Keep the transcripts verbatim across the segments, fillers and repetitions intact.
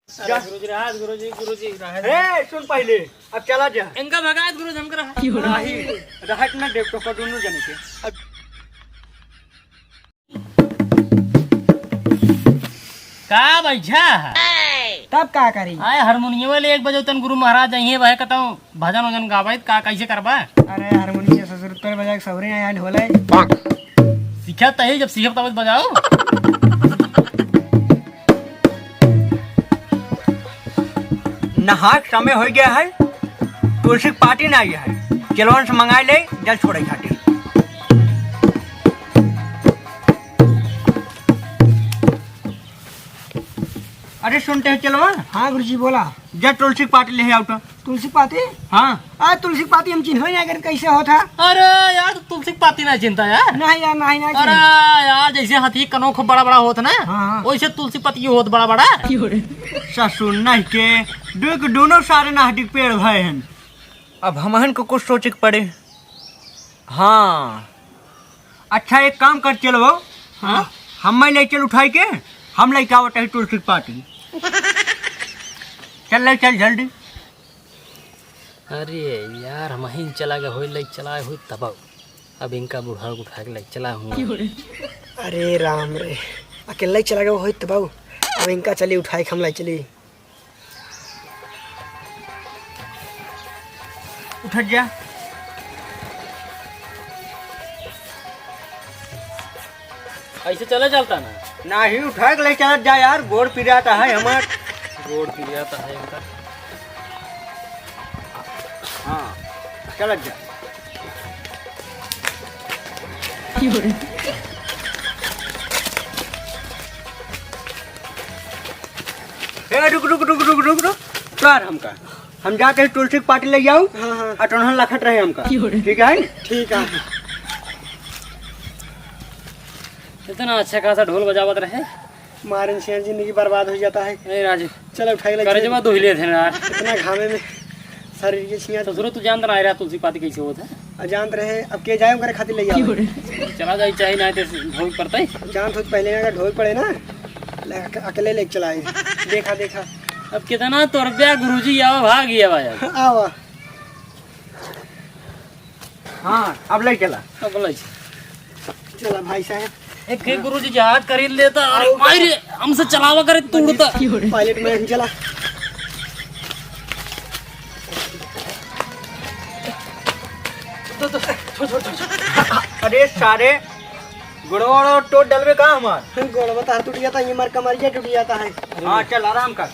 अरे जा। गुरुजी, रहत गुरुजी, गुरुजी, रहत। ए, सुन पहिले, अब चला जा। इनका भगात गुरुजी, हमका रहत। नहीं, रहत ना देव तो को दोनों जने के। अब का बैठा है? तब का करी? आए हारमोनियम ले एक बजे तन गुरु महाराज आइए, वह कहता हूँ भजन वजन गावे, का कैसे करबा? अरे हारमोनियम ससुर तोर बजा के सबरे यहाँ ढोले। सीखा तही, जब सीखब तब बजाओ। नहाए के समय हो गया है, तुलसी के पाती ना आई है, चेलवन से मंगाए ले, जल छोड़े खातिर। अरे सुनते हैं चेलवा। हाँ गुरुजी बोला। जा तुलसी के पाती ले आओ तो। तुलसी पाती? हाँ। आ तुलसी पाती हम चिन्हबे नहीं कर कैसे होता? अरे यार, तू तुलसी पाती ना चिन्हता यार। नहीं यार, नहीं, नहीं अरे चिन्हता। यार, जैसे हाथी कनो खूब बड़ा बड़ा होत ना, हाँ, हाँ। वैसे तुलसी पतियो होत बड़ा बड़ा। ससुर नहीं के, दो के दोनों सारे नाहटी के पेड़ भए हैं। अब हमहन को कुछ सोचे के पड़े। हाँ, अच्छा एक काम कर चलो, हाँ? हमें ले चल उठाई के, हम लेके आवत है तुलसी के पाती। चल ले चल जल्दी। अरे यार, हम ही चला गए होई, ले चला होई तब। अब इनका बुढ़ा को उठा के ले चला हूँ। अरे राम रे, अकेले ही चला गया होई तब। अब इनका चली उठाई के हम ले चली। उठ जा। ऐसे चले चलता ना। नाही, उठा के ले चलत जा यार, गोड़ पिरात है हमार। गोड़ पिरात है इनका। हाँ, चलत जा। ए, रुक, रुक, रुक। कर हमका। हम जाते हैं तुलसी के पाती ले जाऊ। हाँ, हाँ। और टोनहन लखत रहे हमका। ठीक है? ठीक है। इतना अच्छा खासा ढोल बजावत रहे। मारन से जिंदगी बर्बाद हो जाता है। ए राजू, चलो उठाई ले। करेजवा दुहिले थे ना यार। इतना घामे में शरीर के छिया। ससुरो तू जानत ना आए रहा तुलसी पाती कैसे होत है। आ जानत रहे, अब के जाए ओकरे खातिर ले जाओ। चला जाई चाहे ना, तो ढोई पड़ता है। जानत हो पहले अगर ढोई पड़े ना, ले अक-, अकेले लेके चला आई। देखा, देखा। अब कितना तोर ब्या गुरुजी आवा, भाग गया भाई। आवा। हाँ, अब ले चला। अब ले चला। चला भाई साहब। एक, एक गुरुजी जहाज खरीद लेता। अरे भाई रे, हमसे चलावा करे तू उड़ता। पायलट मैन चला। तो, तो, छोड़, छोड़, छोड़, छोड़। अरे सारे, गोड़वा वोड़वा टूट डलबे का हमार? गोड़वा तो टूट गया था, ये मार कमरिया टूट गया था है। हाँ, चल आराम कर।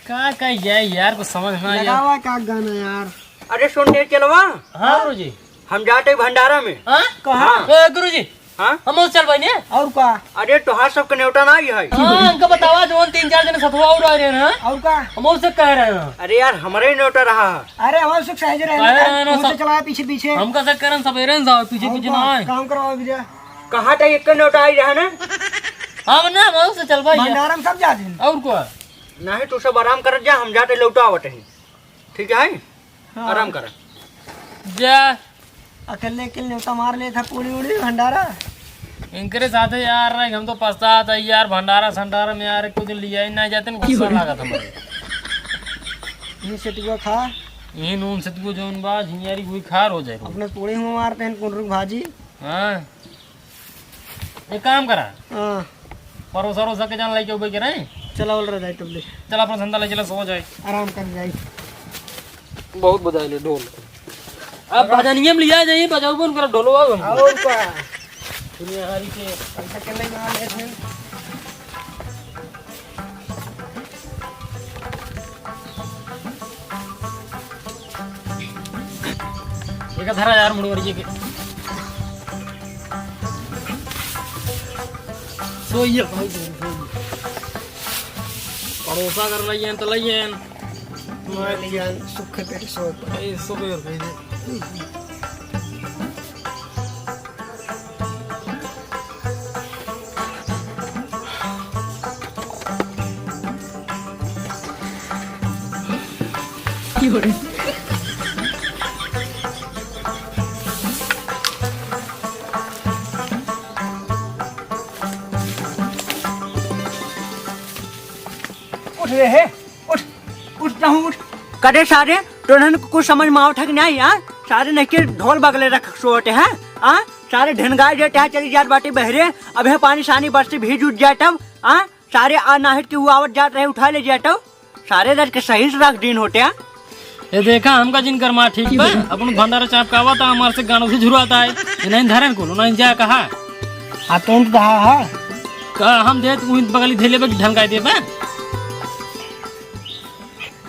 का कही जाए यार, कुछ समझ ना आया। लगावा का गाना यार। अरे सुन रे चेलवा। हाँ गुरुजी। हम जाते भंडारा में। हाँ? कहाँ? हाँ। ए, गुरुजी। हाँ? हम चल भाई ने। और का? अरे तोहार सबके नेवता ना आई है। हाँ, हमका बतावा, जौन तीन चार जने सथवा और आ रहे हैं ना। और का? हम उससे कह रहे हैं। अरे यार, हमरे ही नेवता रहा है। अरे हम उससे सहज रहे कह रहे हैं ना, उनसे सब चलाया पीछे पीछे। हमका से करन सवेरे न जाओ, पीछे और पीछे का? ना आए। काम करवाओ विजय। कहा था एक नेवता आई रहा ना? हम ना, हम उससे चल भाई। भंडारा में सब जाते हैं। और का? नहीं, तू सब आराम करत जा, हम जाते लौटा आवत ही। ठीक है? हाँ। आराम कर। जा। अकेले, अकेले नेवता मार ले था पूरी उड़ी भंडारा। इनकरे साथे यार, हम तो पछतात है यार, भंडारा संडारा में यार, एक दिन लिया ही ना जाते, गुस्सा लागत हमारे। ये सेतुआ खा। ये नून सेतुआ जौन बा, झिंगारी हुई खार हो जाए। अपने पूरी हुआ मारते हैं, कुंडरू भाजी। हाँ। एक काम करा। हाँ। परोसा वरोसा के जान लेके उबे के रहे। चला, बोल रहा जाए तुम ले। चला, अपना धंधा ले चला, सो जाए। आराम कर जाए। बहुत बजाए ले ढोल। अब भजनिया में लिया जाइए, बजाओ बन कर ढोलवा बन। और का? दुनिया हारी के। पैसा के नहीं मार ले थे। एक धरा यार मुड़वरिए के। सोइए भाई, सोइए। पड़ोसा कर लइयन तो लइयन। मैं लिया सुख के पेट सोए पड़े। ए, सो गए भाई जी। रे हे, उठ, उठ, जाऊँ, उठ। कदे सारे, तोहन को कुछ समझ में आवत है कि नहीं, हाँ? सारे नहीं के ढोल बगले रख सोते हैं, हाँ? सारे ढेनगाए देते हैं, चली जात बाटे बहरे, अब है पानी सानी बरसे भीज उठ जाए तब, हाँ? सारे आ नाहित के हुआ आवत जात रहे, उठा ले जाए तब, सारे रख के सही से रख दीन होते हैं। ये देखा, हमका जिन गरमा ठीक बा, अपन भंडारा चाप का आवता, हमारे से गानों से झुराता है, ये नहीं धरन को, नहीं जा कहा। आ, तुम तो कहा, हाँ? का हम देत, उहित बगली धेले बा कि ढंगाई देबा?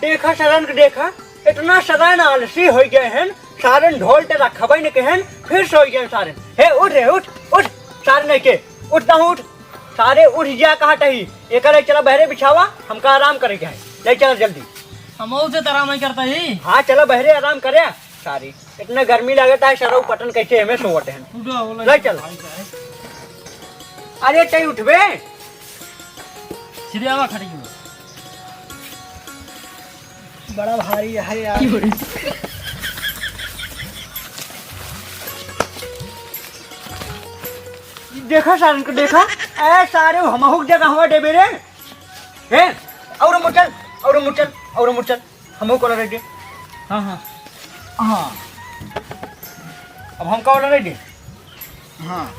देखा सरन के देखा, इतना सरन आलसी होइ गए हैं, सारन ढोल ते रखबे न कहन, फिर सोइ गए सारन। हे उठ रे, उठ, उठ, सारन के, उठ ना उठ, सारे उठ जा कहा टही, एकर ले चला बहरे बिछावा, हमका आराम करे के है, ले चला जल्दी। हम से तो आराम नहीं करता ही। हाँ, चला बहरे आराम करे। सारी, इतना गर्मी लागत है, सरऊ पटन कैसे हमें सोवत हैं। उठो, बोलो, ले चल। भाई साहब। अरे, तई उठबे। सीधे आवा, खड़ी हो। बड़ा भारी है यार। देखा सारन को, देखा। ए, सारे हमहू के जगह हवा देबे रे। हे, और मुचल, और मुचल, और मुचल। हमहू को लड़ाई दे। हाँ, हाँ। हाँ। अब हमका और लड़ाई दे। हाँ।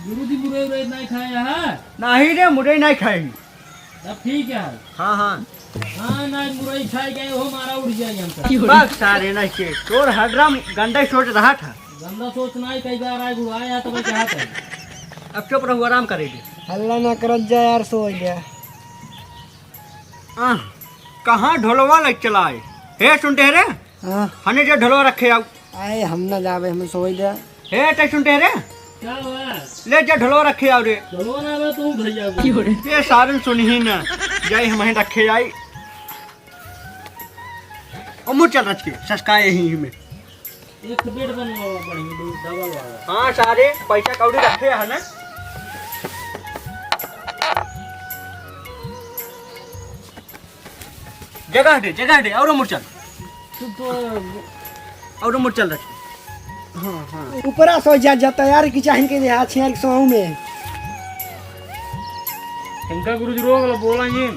गुरुजी, मुरई उरई नहीं खाए हैं? नहीं रे, मुरई नहीं खाए। तब ठीक है। हाँ, हाँ। हाँ, ना मुरई खाए गए हो, मारा उठ जाए हमका। बस सारे नहीं के, तोर हरदम गंदा सोच रहा था। गंदा सोच नहीं, कई बार आए बुढ़ाए हैं, तो मैं क्या था? अब चुप रहो, आराम करे दे। हल्ला ना करत जा यार, सो गया। आह, कहाँ ढोलवा ले चलाए? हे सुनते रे? हाँ। हने जे ढोलवा रखे आओ। आए, हम ना जावे, हमें सोई दे। हे, ते सुनते रे? क्या हुआ? ले जा ढोलवा रखे आओ रे। ढोलवा ना बा, तू भैया को। ये सारन सुनही ना। जाए हम ही रखे आई। ओ मुँह चल रच के, ससका यही में। एक तो बेड बनवावा बढ़िया, दो डबल वाला। हाँ, सारे पैसा कौड़ी रखे है ना। जगह दे, जगह दे, और मुरचल। तू तो और मुरचल रख। हाँ, हाँ। ऊपरा सो जा, जा तैयार की चाहिन के दे, हाथ छियार के सोहू में। इनका गुरुजी रोग लो, बोला ये।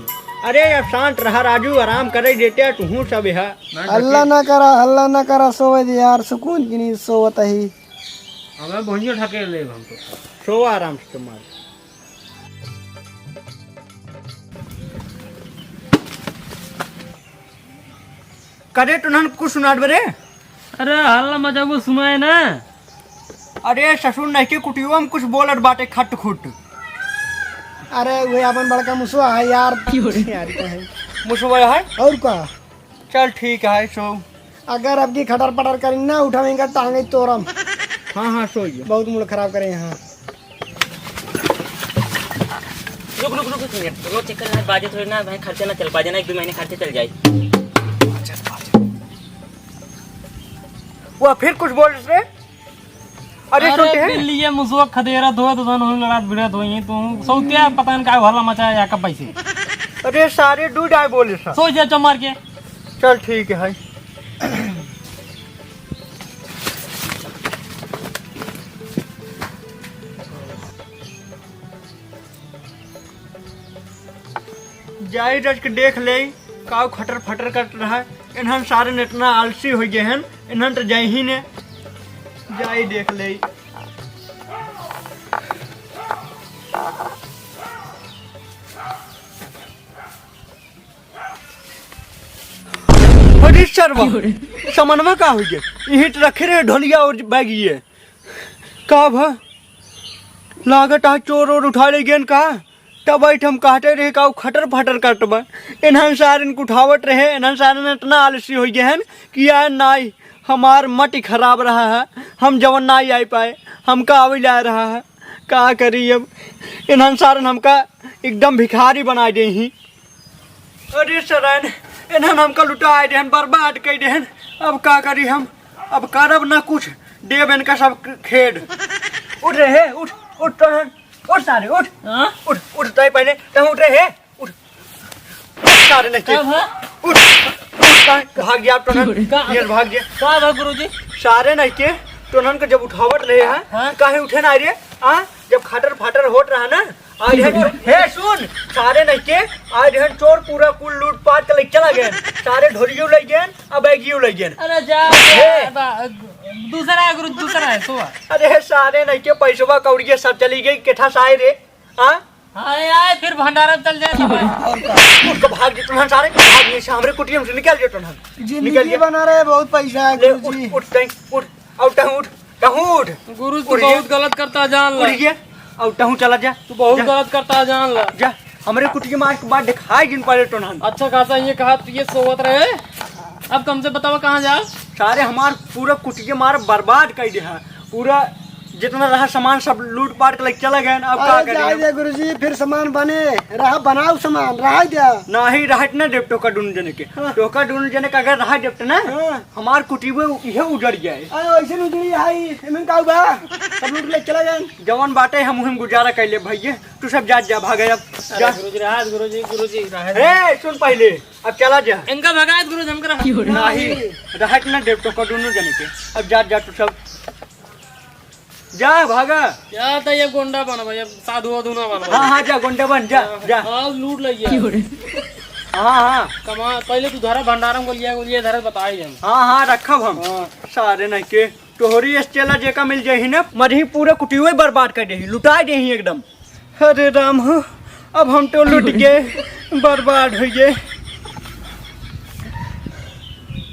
अरे, अब शांत रहा राजू, आराम करे देते हैं, तू हूँ सब है। ना, हल्ला ना करा, हल्ला ना करा, सोवे दे यार, सुकून की नींद सोवत ही। हमें भुइयां ढकेल ले हम तो। सो आराम से तुम्हारे। करे तो नन कुछ सुनात बरे? अरे हल्ला मचा को सुनाए ना। अरे ससुर नहीं के कुटियो में कुछ बोलत बाटे खट खुट। अरे वे अपन बड़का मुसवा है यार। यार का है? मुसवा है? और का? चल ठीक है, सो। अगर अब की खटर पटर करी ना, उठावेंगे टांगे तोरम। हाँ, हाँ, सो ये। बहुत मूड खराब करे यहाँ। रुक, रुक, रुक, एक मिनट। रोज चक्कर ना बाजे थोड़ी ना, भाई, खर्चा ना चल पाजे ना, एक दो महीने खर्चा चल जाए। वो फिर कुछ बोल रहे? अरे, अरे, सुनते हैं? बिल्ली, ये मुसवा खदेरा धोए तो दोनों लड़ात भिड़त होई, तू सौतिया पता न का हल्ला मचाया का पैसे। अरे, सारे दूध आए बोले सर। सो जा चमार के। चल, ठीक है। जाई रच के देख ले, काऊ खटर फटर करत रहा। इन्हन सारे इतना आलसी हो गए हैं, इन्हन तो जाई ही ने। जाई देख ले। अरे सरवा, समनवा का हो गया? यहीं तो रखे रहे ढोलिया और बैग ये। का भा? लागत आ चोर और उठा ले गेन का? तब बैठ हम कहते रहे का उ खटर फटर करत बा। इन्हन सारन के उठावत रहे, इन्हन सारन इतना आलसी हो गए हैं कि यार नाई, हमार मटी खराब रहा है, हम जवन नाई आई पाए, हमका आवे ला रहा है। का करी अब, इन्हन सारन हमका एकदम भिखारी बनाए दे ही। अरे सरन, इन्हन हमका लुटाए देहन, बर्बाद कइ देहन। अब का करी हम? अब करब ना कुछ, देब इनका सब खेद। उठ रे हे, उठ, उठ तोहन, उठ सारे, उठ। हाँ? उठ, उठ तय पहले, तय उठ रे हे, उठ। उठ सारे नहीं का भा? उठ, उठ तय, भाग गया तोहन, का? ये भाग गया। का भा गुरुजी? सारे नहीं के, तोहन के जब उठावत रहे हैं, हाँ? काहे उठे ना रे? आ? जब खटर फटर होत रहा ना, आज है चो-, हे सुन, सारे नहीं के, आज है चोर पूरा कुल लूट पाट के ले चला गए। सारे ढोरियो ले गए, अब बैगियो ले गए। अरे जा, हे। बा-, दूसरा है गुरु, दूसरा है, सोआ। अरे हे सारे नहीं के, पैसवा कौड़िया सब चली गई, केठा साए रे। हाँ? हाँ, आए, फिर भंडारा में चल जाए सब। और का? उठ के भाग जे तोहन सारे, भाग जे से हमरे कुटिया में से निकल जे तोहन। जिंदगी निकल जे। बना रहे, बहुत पैसा है ले, गुरुजी। उठ, उठ, तैं, उठ, और तहूँ उठ, तहूँ उठ। गुरु, तू उठ गया। बहुत गलत करता जान ला। उठ गया, और तहूँ चला जा। तू बहुत जा। गलत करता जान ला। जा, हमरे कुटिया में आज के बाद दिखाई जिन पड़े तोहन। अच्छा खासा ये कहा तू ये सोवत रहे, अब कम से बतावा कहाँ जाओ? सारे हमार पूरा कुटिया मार बर्बाद कर दे है, पूरा जितना रहा सामान सब लूट पाट के लेके चला गए। अब का अरे जाए करें? दे गुरुजी, फिर सामान बने, रहा बनाओ सामान, रहा द्या। नाही रहत ना देव टोका दुनू जने के। हाँ। टोका दुनू जने के अगर रहा देव ना, हाँ। हमार कुटिया इहे उजड़ जाए। अरे वैसे उजड़ी है, एमन का बा? सब लूट ले चला जाए। जवन बाटे हम उहे में गुजारा कर ले भैया, तू सब जा, जा भागे अब। अरे जा। गुरुजी, रहा गुरुजी, गुरुजी, रहा। ए, सुन पहले, अब चला जा। इनका भगायत गुरुजी, हमका रहा। नाही, रहत ना देव टोका दुनू जने के। अब जा, जा तू सब। जा, भागा। जा, त ये गोंडा बन भाई, अब साधु वाधु ना बन भाई। हाँ, हाँ, जा, गोंडा बन, जा, हाँ, जा। हाँ, लूट लइए। हाँ, हाँ। कमा, पहले तू धरा भंडारम को लिया, को लिया धरा बताई हम। हाँ, हाँ, रखब हम। हाँ। सारे नहीं के, तोहरी एस चेला जेका मिल जाही ना, मरही पूरा कुटियो बर्बाद कर देही, लुटाई देही एकदम। अरे राम हो, अब हम तो लुट गए, बर्बाद हो गए।